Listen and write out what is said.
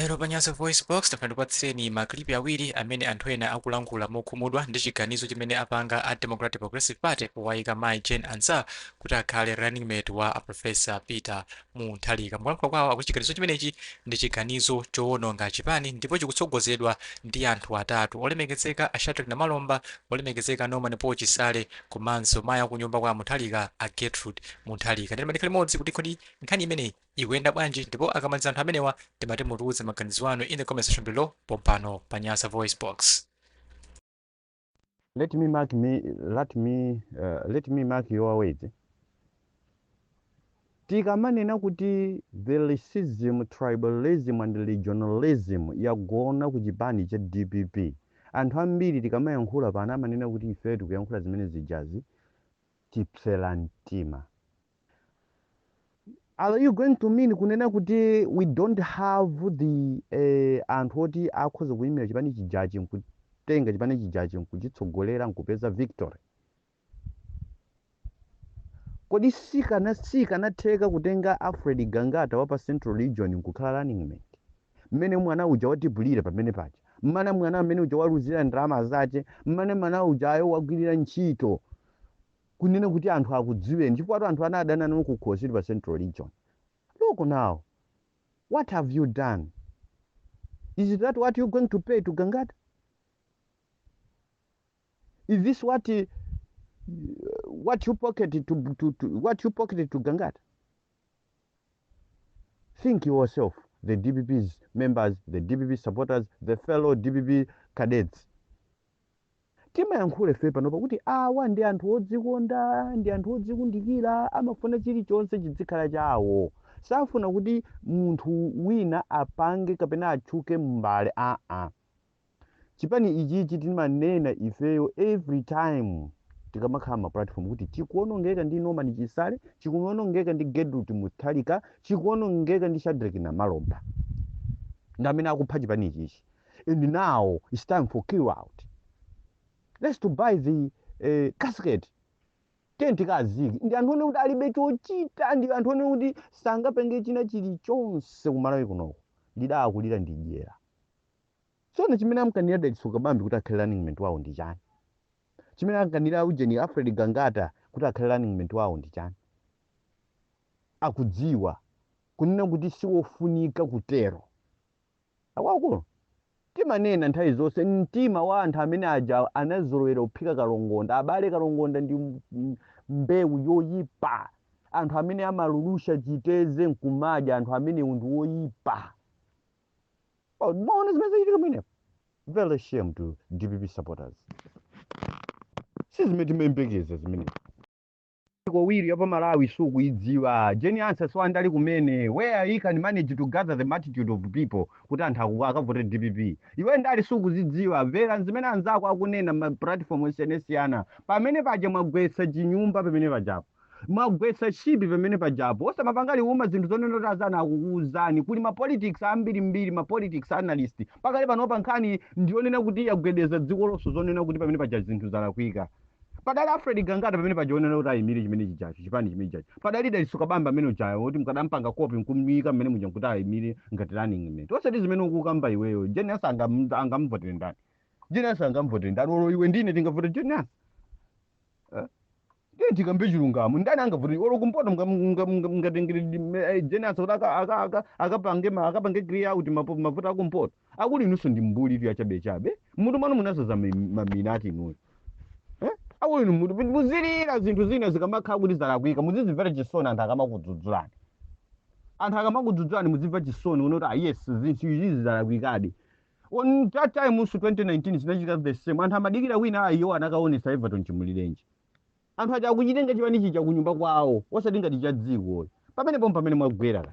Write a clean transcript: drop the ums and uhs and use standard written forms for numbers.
Lero pa Nyasa VoiceBox tafuna tikupatsireni maklipi awiri amene anthu ena akulankhula mokhumudwa ndi chiganizo chimene apanga a Democratic Progressive Party powayika mayi Jane Ansah kuti akhale running mate wa a Professor Peter Mutharika. Mukulankhula kwawo akuti chiganizo chimenechi ndi chiganizo chowononga chipani ndipo chikutsogozedwa ndi anthu atatu: olemekezeka a Shadric Namalomba, olemekezeka Norman Paul Chisale komanso mayi akunyumba kwa Mutharika, a Gertrude Mutharika. Ndiye tikhale limodzi kuti kodi nkhani imeneyi ikuyenda bwanji, ndipo akamaliza anthu amenewa timati mutiuze maganizo anu in the comment section below pompano pa Nyasa Voice Box. Let me mark your words. Tikamanena kuti the racism, tribalism and regionalism yagona ku chipani cha DPP, anthu ambiri tikamayankhula pano amanena kuti ife tikuyankhula zimene zijazi tipsera mtima. Are you going to mean kunena kuti we don't have the anthu oti akhoza kuyimira chipani chijachi, nkutenga chipani chijachi nkuchitsogolera, nkupeza victory? Kodi sikanatheka kutenga Alfred Gangata wa pa Central Region nkukhala running mate, mmene mwana uja watibulira pamene paja, mmene mwana amene uja waluzira ndalama zace, mmene mwana uja ayo wagwirira ntchito kunena kuti anthu akudziweni, chifukwa anthu anadana nanu kukhosi pa Central Region? Look now, what have you done? Is that what you're going to pay to Gangata? Is this what you pocketed to what you pocketed to Gangata? Think yourself, the DPP's members, the DPP supporters, the fellow DPP cadets. Timayankhula ife pano pakuti awa ndi anthu odzikonda, ndi anthu odzikundikira, amafuna chilichonse chizikhala chawo, safuna kuti munthu wina apange kapena atchuke m'mbale. Aa, chipani ichichi timanena ifeyo every time tikamakhala ma platform kuti chikuonongeka ndi Norman Chisale, chikuonongeka ndi Gertrude Mutharika, chikuonongeka ndi Shadrack Namalomba, ndi amene akupha chipani ichichi. And now it's time for kill out. Let's to buy the casket tikazike. Ndi anthu one kuti alibe chochita, ndi anthu one kuti sangapenge china chilichonse kumalawi kunoko. Lidakulira ndi dyera. Tsono chimene amkanira Dalitso Kabambe kuti akhale running mate wawo ndi chani? Chimene amkanira ujeni Alfred Gangata kuti akhale running mate wawo ndi chani? Akudziwa kunena kuti siwofunika kutero. Akuluakulu, timanena nthawi zonse, mtima wa anthu amene aja anazolowera kuphika kalongonda. Abale, kalongonda ndi mbewu yoyipa. Anthu amene amalulusha chiteze nkumadya, anthu amene ndi woyipa. Oh, mwaona zimene zachitika pamenepo? Very shame to DPP supporters. Si zimene timayembekeza zimene kowiri yapa Malawi sukuidziwa. Jane Ansah siwandali kumene where he can manage to gather the multitude of people kuti anthu akavote DPP. Iwe ndali sukuzidziwa. Mvera zimene anzako akunena ma platform osiyanasiyana. Pamene paja mwagwetsa chinyumba, pamene pajapo mwagwetsa chipi, pamene pajapo osamapanga liuma zinthu zonena kuti azana akukuuzani. Kuli ma politics ambirimbiri, ma politics analyst. Pakali panopa nkhani ndionena kuti yagwedeza dziko lonse, zonena kuti pamene paja zinthu zalakwika. Padali Alfred Gangata pamene paja onena kuti ayimire chimene chijacho, chipani chimene chijacho. Padali Dalitso Kabambe amene ujayo kuti mukadampanga copy nkumuyika mmene muja nkuti ayimire ngati running mate, osati zimene ukukamba iweyo. Jane Ansah angamvotere ndani? Jane Ansah angamvotere ndani? Olo iwe ndine tingavote Jane Ansah? Eh? Ndiye tikambe chilungamo, ndani angavote? Olo kumpoto ngatengere Jane Ansah kuti akapange clear out mavuto akumpoto? Akuli inunso ndi mbuli tu yachabechabe. Mutu mwanu munazaza mamina ati inuyo. Eh? Akuli inu mutu muzilira zinthu zina zikamakhala kuti zalakwika, muzizimvera chisoni anthu akamakudzudzulani. Anthu akamakudzudzulani muzimva chisoni unoti, "Ah, yes, zinthu izi zalakwikadi." On that time also, 2019, zinachitika the same. Anthu amadikira wina ayiwo anakaonesa Everton Chimulirenji. Anthu aja akuchitenga chipani chija kunyumba kwawo, osati ngati cha dziko. Pamenepo pamene mwagwera kale.